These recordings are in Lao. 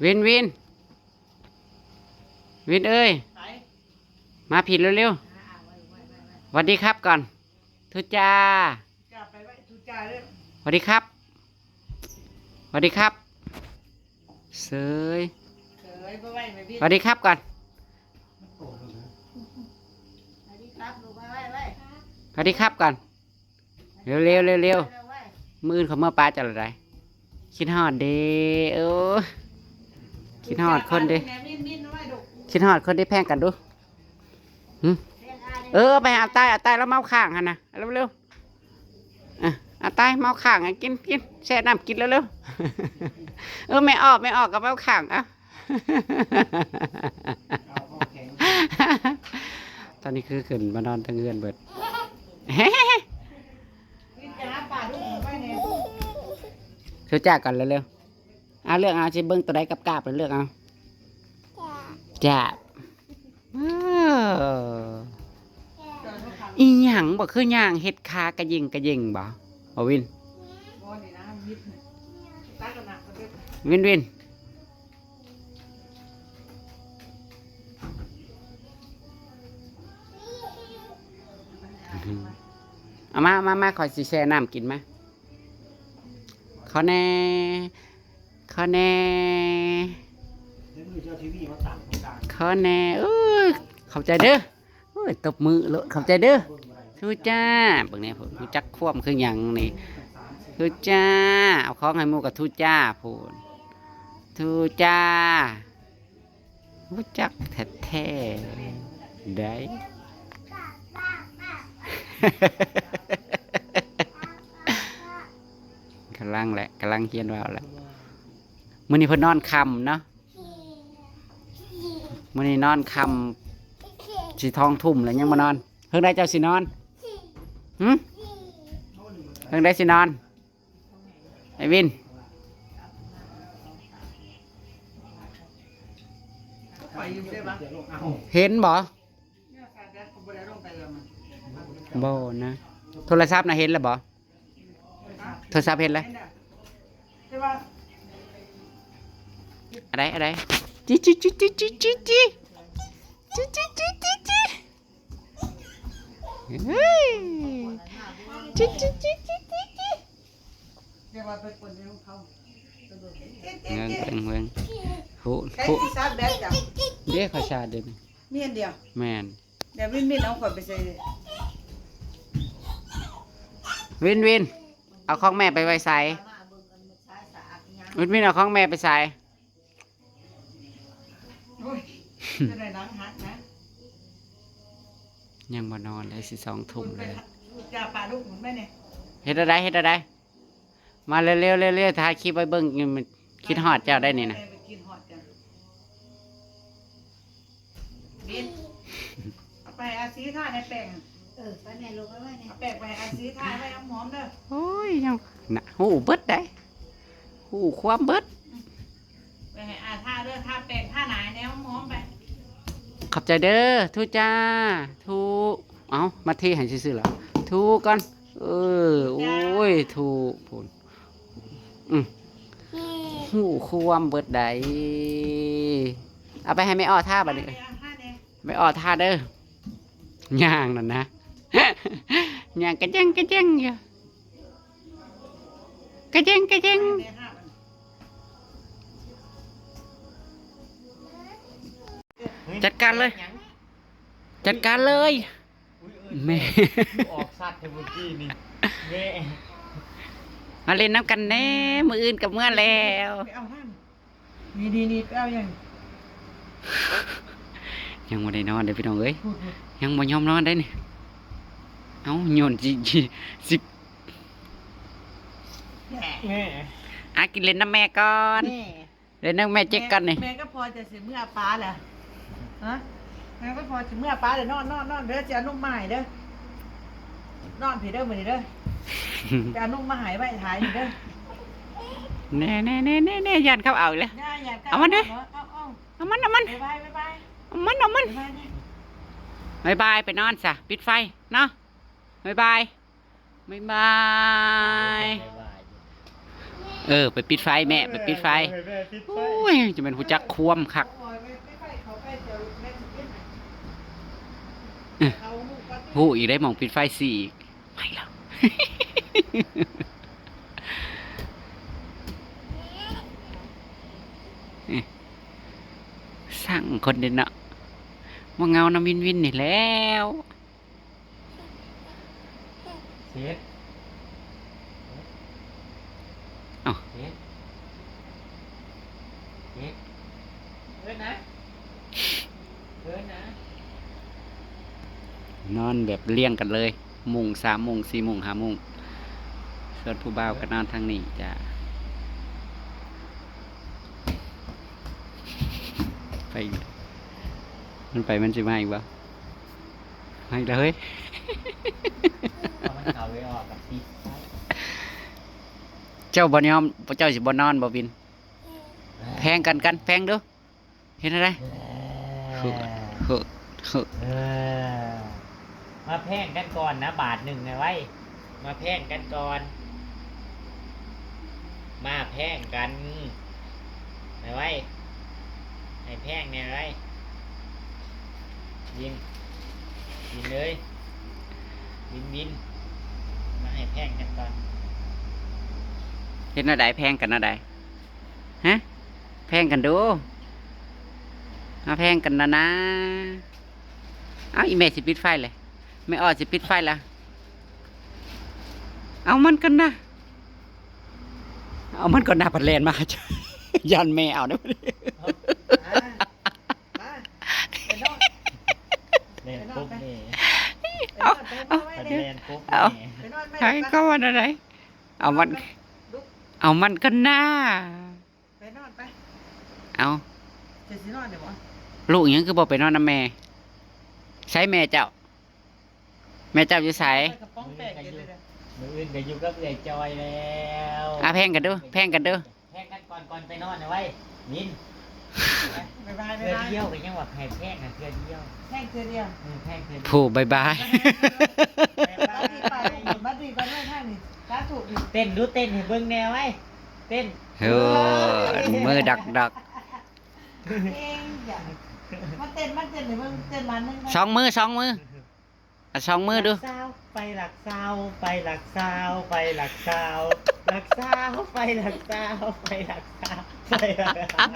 ວິນ ວິນ ວິນເອີຍ ໄປ ມາພີ້ເລັວໆ ຫວັດດີຄັບກ່ອນ ທູດຈ້າ ຈ້າໄປໄວ້ ທູດຈ້າເດີ ຫວັດດີຄັບ ຫວັດດີຄັບ ເສີຍ ເສີຍ ບໍ່ໄຫວແມ່ວິນ ຫວັດດີຄັບກ່ອນ ຫວັດດີຄັບລູກ ໄຫວ້ ໄຫວ້ ຫວັດດີຄັບກ່ອນ ເລັວໆ ເລັວໆ ມື້ອື່ນເຂົາເມືອປະເຈົ້າລະໄດ໋ ຄິດຮອດເດ້ ໂອ້ ຄິດຮອດຄົນເດ້ ຄິດຮອດຄົນເດ້ ແພງກັນດູ ຫຶ ເອີ ໄປຫາອາຕ້າຍ ອາຕ້າຍລາວເມົາຄ້າງຫັ້ນນະ ເລັວໆ ອາ ອາຕ້າຍເມົາຄ້າງ ກິນ ກິນ ແຊ່ນ້ຳກິນເລັວໆ ເອີ ແມ່ອອກ ແມ່ອອກກໍເມົາຄ້າງ ເອົາ ຕອນນີ້ຄືຂຶ້ນມານອນເທິງເຮືອນເບິດ ຄືຈາກກັນເລັວໆ ອາ ເລືອກເອົາ ຊິເບິ່ງໂຕໃດກັບກາບ ເລືອກເອົາ ຈາບ ເອີ ອີຫຍັງບໍ່ ຄືຍ່າງເຮັດຂາກະເຢັງກະເຢັງບໍ່ ບໍ່ວິນ ວິນວິນ ເອົາມາ ເອົາມາ ມາ ຂ້ອຍຊິແຊ່ນ້ຳກິນ ມາ ຂໍແດ່ ຂໍແດ່ ຂໍແດ່ ເອີຍ ຂອບໃຈເດີ ໂອ້ຍ ຕົບມືໂລດ ຂອບໃຈເດີ ທູດຈ້າ ເບິ່ງແດ່ ຮູ້ຈັກຄວາມຄືຫຍັງນີ້ ທູດຈ້າ ເອົາຂອງໃຫ້ໝູ່ກໍທູດຈ້າພຸ້ນ ທູດຈ້າ ຮູ້ຈັກແທ້ໆ ໄດ້ ກຳລັງແຫຼະ ກຳລັງຮຽນເວົ້າແຫຼະ ມື້ນີ້ເພິ່ນນອນຄ່ຳເນາະ ມື້ນີ້ນອນຄ່ຳ ຊິສອງທຸ່ມແລ້ວຍັງບໍ່ນອນ ເພິ່ງໃດເຈົ້າຊິນອນ ຫຶ ເພິ່ງໃດຊິນອນ ໄອ້ວິນ ເຫັນບໍ່? ບໍ່ນະ ໂທລະສັບນະເຫັນແລ້ວບໍ່? ໂທລະສັບເຫັນແລ້ວ ອັນໃດ ອັນໃດ ຈິ ຈິ ຈິ ເຮີ້ຍ ຈິ ຈິ ຈິ ຈິ ຈິ ເບິ່ງ ເບິ່ງ ເບິ່ງ ໂຫ ໂຫ ເດ້ ຂ້ອຍຊາດເດ້ ມີອັນດຽວ ແມ່ນ ດຽວວິນວິນເອົາຂ້ອຍໄປໃສ່ ວິນວິນ ເອົາຂອງແມ່ໄປໄວ້ໃສ? ວິນວິນ ເອົາຂອງແມ່ໄປໃສ? ໂອ້ຍ ຈະໄດ້ຫຼັງຫັກນະ ຍັງບໍ່ນອນໄດ້ ຊິສອງທຸ່ມແລ້ວ ເຮັດແນວໃດ ເຮັດແນວໃດ? ມາເລັວໆ ເລັວໆ ຖ່າຍຄລິບໄວ້ເບິ່ງ ຄິດຮອດເຈົ້າໄດ໋ນີ້ນະ ເອົາໄປໃຫ້ອາສີທາໃນແປ້ງ ເອີ ໄປແມ່ລູກ ເອົາໄວ້ນີ້ ເອົາແປ້ງໄປໃຫ້ອາສີທາໄວ້ ຫອມໆ ເດີ ໂອ້ຍ ຍັງນະ ຮູ້ເບິດໄດ໋ ຮູ້ຄວາມເບິດ ໄປໃຫ້ອາທາເດີ ທາແປ້ງທາໜ້າແນວຫອມໄປ ຂອບໃຈເດີ ທູດຈ້າ ທູ ເອົ້າ ມາເທໃຫ້ຊື່ໆ ລະ ທູກ່ອນ ເອີ ໂອ້ຍ ທູພຸ້ນ ອື ຮູ້ຄວາມເບິດໄດ໋ ເອົາໄປໃຫ້ແມ່ອໍທາບາດນີ້ ແມ່ອໍທາເດີ ຍ່າງນັ້ນນະ ຍ່າງກະແຈງກະແຈງຢູ່ ກະເຈັງ ກະເຈັງ ຈັດການເລີຍ ຈັດການເລີຍ ແມ່ ອອກສັດແທ້ມື້ກີ້ນີ້ ແມ່ ມາຫຼິ້ນນຳກັນແດ່ ມື້ອື່ນກໍເມືອແລ້ວ ໄປເອົາຫັ້ນ ນີ້ໆ ໄປເອົາຫຍັງ ຍັງບໍ່ໄດ້ນອນເດ້ພີ່ນ້ອງເອີຍ ຍັງບໍ່ຍອມນອນໄດ໋ນີ້ ເອົ້າ ໂຍນຊິ ຊິ ແມ່ ອ່ະ ກິນເຫຼັ້ນນຳແມ່ກ່ອນ ແມ່ ເຫຼັ້ນນຳແມ່ເຈັກກ່ອນນີ້ ແມ່ກັບພໍ່ຈະຊິເມືອປາແຫຼະ ຮະ ແມ່ກັບພໍ່ຊິເມືອປາແຫຼະ ນອນ ນອນ ນອນເດີ ຊິເອົານົມມາໃຫ້ເດີ ນອນພີ້ເດີມື້ນີ້ເດີ ໄປເອົານົມມາໃຫ້ໄວ້ຖ້າຢູ່ເດີ ແນ່ໆໆໆ ຢ້ານເຂົາເອົາອີກແລ້ວ ຢ້ານ ຢ້ານ ເອົາມັນເດີ ເອົາ ເອົາ ເອົາມັນ ເອົາມັນ ບາຍບາຍ ບາຍບາຍ ເອົາມັນ ເອົາມັນ ບາຍບາຍ ບາຍບາຍ ໄປນອນຊະ ປິດໄຟເນາະ ບາຍບາຍ ບາຍບາຍ ບາຍບາຍ ເອີ ໄປປິດໄຟແມ່ ໄປປິດໄຟ. ເອີ ໃຫ້ແມ່ປິດໄຟ. ໂອ້ຍ ຈະແມ່ນຮູ້ຈັກຄວາມຄັກ. ເອີ ຮູ້ອີກໄດ້ ໝ່ອງປິດໄຟສີອີກ. ໄປແລ້ວ. ຊ່າງຄົນເດ້ເນາະ ບໍ່ເຫງົານຳວິນວິນນີ້ແລ້ວ. ເຊັດ ເອົ້າ ເຊັດ ເຊັດ ເອີ້ນນະ ເອີ້ນນະ. ນອນແບບລຽງກັນເລີຍ ໂມງ ສາມໂມງ ສີ່ໂມງ ຫ້າໂມງ. ສ່ວນຜູ້ບ່າວກໍນອນທາງນີ້ຈ້າ. ໄປ ມັນໄປ ມັນຊິມາອີກບໍ່? ໃຫ້ລະເຮີ້ຍ. ເອົາມັນເຂົ້າໄປອອກກັບຕິດ. ເຈົ້າບໍ່ຍອມ ເຈົ້າຊິບໍ່ນອນບໍ່ວິນ? ແພງກັນກັນ ແພງດູ ເຮັດແນວໃດ? ເອີ ມາແພງກັນກ່ອນນະ ບາດໜຶ່ງນະໄວ. ມາແພງກັນກ່ອນ ມາແພງກັນ ໄວໆ ໃຫ້ແພງແດ່ໄວ. ວິນ ວິນເອີຍ ວິນ ວິນ ມາໃຫ້ແພງກັນກ່ອນ. ເຮັດແນວໃດ? ແພງກັນແນວໃດ? ຮະ? ແພງກັນດູ ມາແພງກັນນະນາ. ເອົ້າ ອີແມ່ຊິປິດໄຟແຫຼະ ແມ່ອອດຊິປິດໄຟລະ. ເອົາມັນກ່ອນນະ ເອົາມັນກ່ອນນະ ພັດແລ່ນມາ ຢ້ານແມ່ເອົາເດ້. ມາ ໄປນອນ ແລ່ນກົບແມ່ ເອົາ ໄປນອນ ໄປນອນ ເອົາ ໄປນອນ ໄປນອນ ໃຫ້ເຂົາວ່າແນວໃດ? ເອົາມັນ ເອົາມັນກ່ອນນະ. ໄປນອນໄປ. ເອົ້າ ເຈົ້າຊິນອນຢູ່ບໍ່? ລູກຫຍັງຄືບໍ່ໄປນອນນຳແມ່? ໃສແມ່ເຈົ້າ? ແມ່ເຈົ້າຢູ່ໃສ? ໄປກະປ໋ອງແປກຢູ່ເດີ. ມື້ອື່ນກໍຢູ່ກັບເອື້ອຍຈອຍແລ້ວ. ອ່າ ແພງກັນດູ ແພງກັນດູ. ແພງກັນກ່ອນ ກ່ອນໄປນອນນະໄວ ວິນ. ບາຍບາຍ ບາຍບາຍ. ເທື່ອດຽວກໍຍັງວ່າໃຫ້ແພງນະ ເທື່ອດຽວ ແພງເທື່ອດຽວ. ເອີ ແພງເທື່ອດຽວ. ໂອ້ ບາຍບາຍ. ບັດດີໄປ ບັດດີໄປເມືອງທາງນີ້ ສາທຸ. ເຕັ້ນດູ ເຕັ້ນໃຫ້ເບິ່ງແດ່ໄວ. ເຕັ້ນ ໂອ້ຍ ມືດັກໆ. ເພງຫຍັງ? ມາເຕັ້ນ ມາເຕັ້ນໃຫ້ເບິ່ງ ເຕັ້ນບາດໜຶ່ງ. ສອງມື ສອງມື ອ່ະ ສອງມືດູ. ລັກສາວ ໄປລັກສາວ ໄປລັກສາວ ໄປລັກສາວ ລັກສາວ ໄປລັກສາວ ໄປລັກສາວ ໄປລັກສາວ.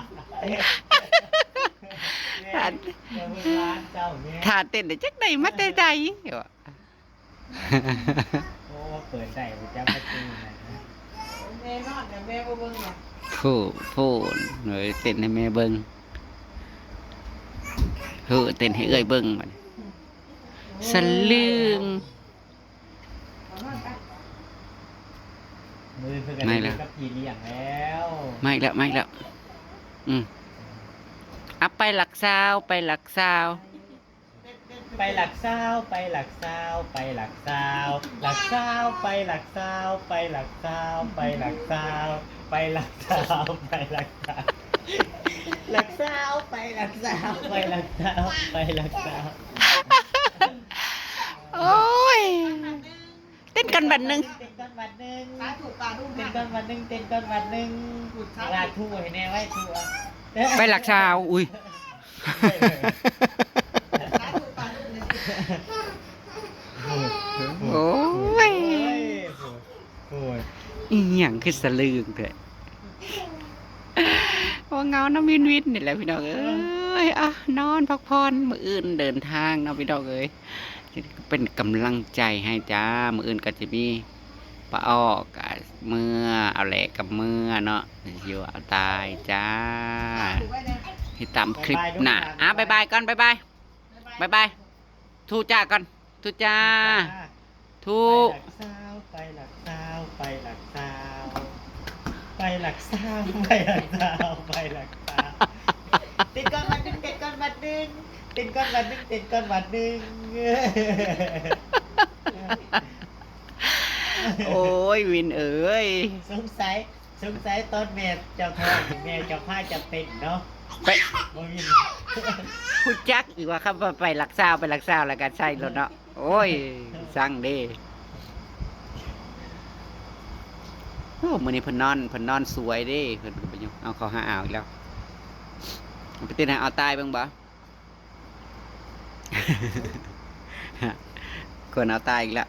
ທ່ານ ທ່າເຕັ້ນໄດ້ຈັກໄດ້ມາແຕ່ໃດ? ໂອ້ ເປີດໄດ້ບໍ່ຈັກປະຕູນັ້ນ. ແມ່ນອນນະ ແມ່ບໍ່ເບິ່ງນະ. ໂອ້ ໂອ້ ເອີຍ ເຕັ້ນໃຫ້ແມ່ເບິ່ງ. ເຮີ ເຕັ້ນໃຫ້ເອື້ອຍເບິ່ງບັດນີ້. ສະລຶງ. ມາອີກແລ້ວ ມາອີກແລ້ວ ມາອີກແລ້ວ. ອືມ ເອົາ ໄປລັກສາວ ໄປລັກສາວ. ໄປລັກສາວ ໄປລັກສາວ ໄປລັກສາວ ລັກສາວ ໄປລັກສາວ ໄປລັກສາວ ໄປລັກສາວ ໄປລັກສາວ ໄປລັກສາວ ລັກສາວ ໄປລັກສາວ ໄປລັກສາວ ໄປລັກສາວ. ໂອ້ຍ ເຕັ້ນກັນບັດໜຶ່ງ ເຕັ້ນກັນບັດໜຶ່ງ ສາທຸ ສາທຸ ເຕັ້ນກັນບັດໜຶ່ງ ເຕັ້ນກັນບັດໜຶ່ງ. ສາທຸ ສາທຸໃຫ້ແນ່ໄວ້ທຸ. ໄປລັກສາວ ອຸ້ຍ. ໂອ້ຍ ໂອ້ຍ ອີ່ຫຍັງຄືສະລຶງແທ້? ໂອ້ ເຫງົານຳວິນວິນນີ້ແຫຼະພີ່ນ້ອງເອີຍ. ອ່ະ ນອນພັກຜ່ອນ ມື້ອື່ນເດີນທາງເນາະພີ່ນ້ອງເອີຍ. ເປັນກຳລັງໃຈໃຫ້ຈ້າ ມື້ອື່ນກໍຈະມີ ປາອອກກະເມືອ ເອົາແຫຼະກະເມືອເນາະ ຢູ່ເອົາຕາຍຈ້າ. ຕິດຕາມຄລິບໜ້າ. ອ່າ ບາຍບາຍກ່ອນ ບາຍບາຍ ບາຍບາຍ. ທູ້ຈ້າກ່ອນ ທູ້ຈ້າ ທູ້. ໄປລັກສາວ ໄປລັກສາວ ໄປລັກສາວ ໄປລັກສາວ ໄປລັກສາວ ໄປລັກສາວ. ເຕັ້ນກ່ອນບາດໜຶ່ງ ເຕັ້ນກ່ອນບາດໜຶ່ງ ເຕັ້ນກ່ອນບາດໜຶ່ງ ເຕັ້ນກ່ອນບາດໜຶ່ງ. ໂອ້ຍ ວິນເອີຍ ສົງໄສ ສົງໄສຕອນແມ່ເຈົ້າທ້ອງນີ້ ແມ່ເຈົ້າພາເຈົ້າເຕັ້ນເນາະ. ໄປ ບໍ່ມີ ຮູ້ຈັກອີກວ່າ ຄຳວ່າໄປລັກສາວ ໄປລັກສາວ ແລ້ວກໍໃສ່ໂລດເນາະ. ໂອ້ຍ ຊັງເດ້. ໂອ້ ມື້ນີ້ເພິ່ນນອນ ເພິ່ນນອນສວຍເດ້ ເພິ່ນກໍໄປຢູ່ ເອົາເຂົ້າຫາອາວອີກແລ້ວ. ໄປເຕັ້ນໃຫ້ອາວຕາຍເບິ່ງບໍ່? ຄວນອາວຕາຍອີກແລ້ວ.